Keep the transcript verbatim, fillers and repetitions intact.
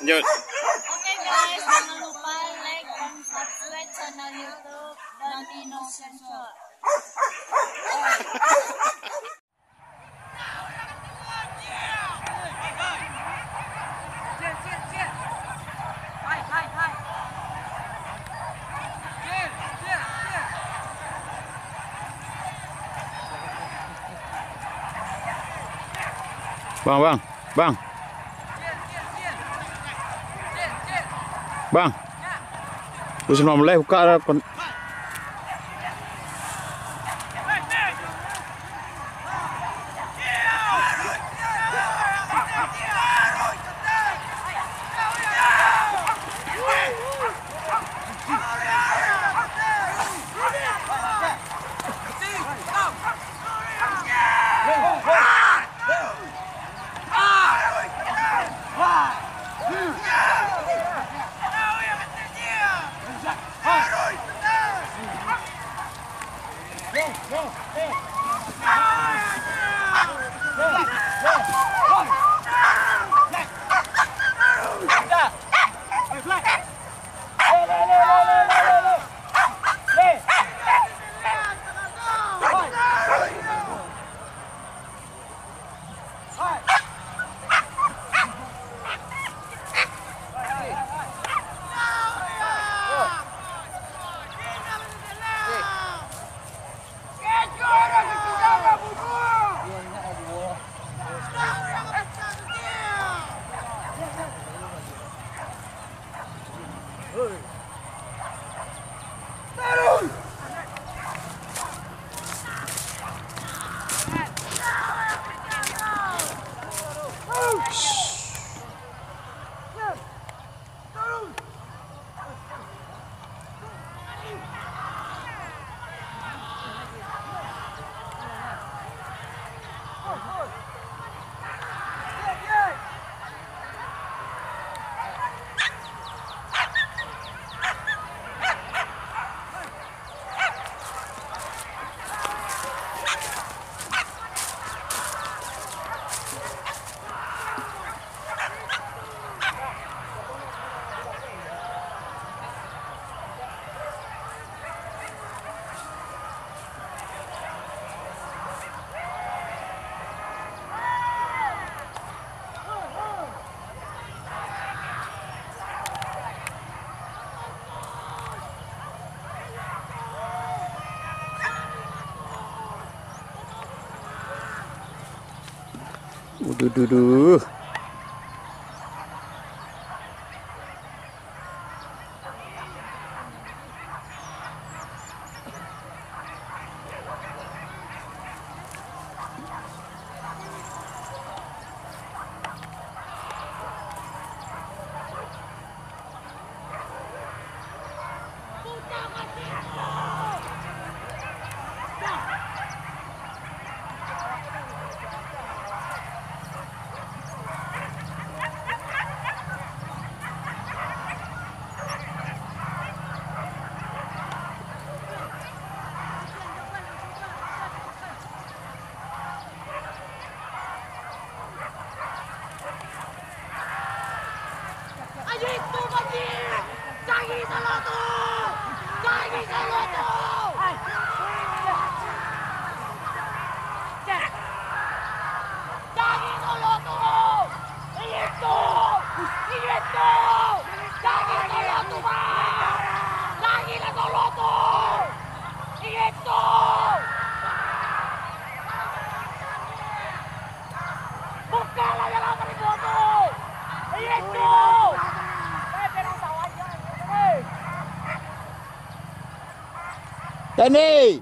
Lanjut. Oke guys, jangan lupa like dan subscribe channel YouTube Dandi Nation Short. Bang, bang, bang. Bang. Pukul sembilan belas buka lah kon-, Uduh, duh, duh. Ayo itu bagi! Cari salah tu! Cari salah tu! Cari salah tu! Itu! Itu! Cari salah tu, Bang! Cari salah tu! Itu! Bukanlah dalam ribu tu. Itu. Dani.